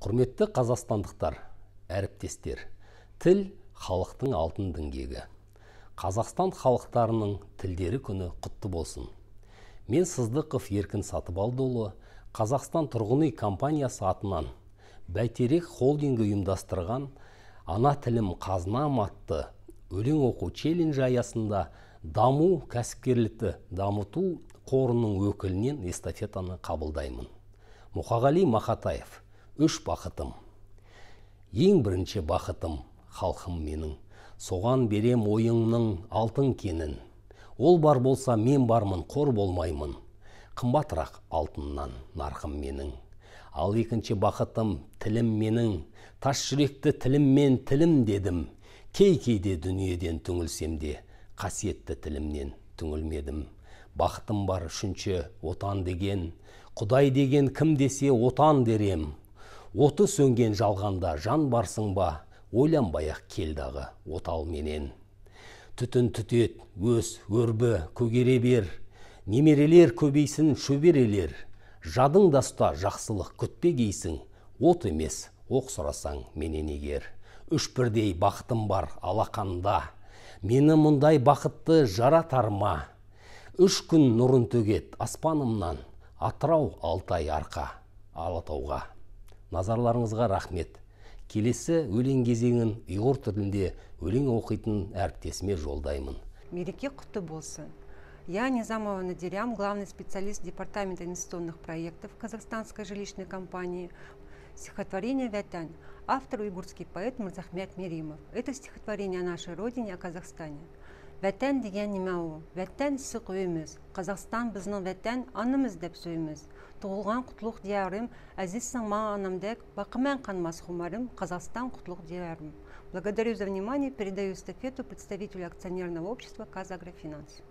Құрметті қазақстандықтар, әріптестер, тіл – халықтың алтын діңгегі. Қазақстан халықтарының тілдері күні құтты болсын! Мен, Сыздықов Еркін Сатыбалдыұлы, Қазақстан тұрғын үй компаниясы атынан Бәйтерек холдингі ұйымдастырған «Ана тілім – қазынам» атты өлең оқу челленджі аясында Даму кәсіпкерлікті дамыту қорының өкілінен эстафетаны қабылдаймын. Мұқағали Мақатаев. «Үш бақытым». Ең бірінші бақытым – халқым менің. Соған берем ойыңның алтын кенін. Ол бар болса, мен бармын, қор болмаймын. Қымбатырақ алтыннан нарқым менің. Ал екінші бақытым – тілім менің. Тас жүректі тіліммен тілім дедім. Кей кейде дүниеден түңілсем де, қасиетті тілімнен түңілмедім. Бақытым бар үшінші – отан деген. Құдай деген кім десе, отан дерем. Оты сөнген жалғанда жан барсың ба, ойланбай ақ кел дағы отал менен. Түтін түтет, өс, өрбі, көгере бер. Немерелер көбейсін, шөберелер. Жадыңда ұста, жақсылық күтпегейсің. От емес, оқ сұрасаң менен егер. Үш бірдей бақытым бар алақанда. Мені мұндай бақытты жаратар ма? Үш күн нұрын төгет аспанымнан: Атырау, Алтай, Арқа Алатауға. Назарларыңызға рахмет! Келесі өлең кезеңін ұйғыр тілінде өлең оқитын әріптесіме жолдаймын. Мереке құтты болсын! Я, Низамова Надирям, главный специалист Департамента инвестиционных проектов Казахстанской жилищной компании. Стихотворение «Вәтән». Автор – уйгурский поэт Мырзахмет Миримов. Это стихотворение о нашей родине, о Казахстане. Вәтән деген неме ол? Вәтән – сық үйіміз. Қазақстан біздің вәтән, анымыз деп сөйміз. Туғылған құтлық диярым, әзизсің маған анамдек, бақымен қанмас хумарым, Қазақстан құтлық диярым. Благодарю за внимание. Передаю эстафету представителю акционерного общества «КазАгроФинанс».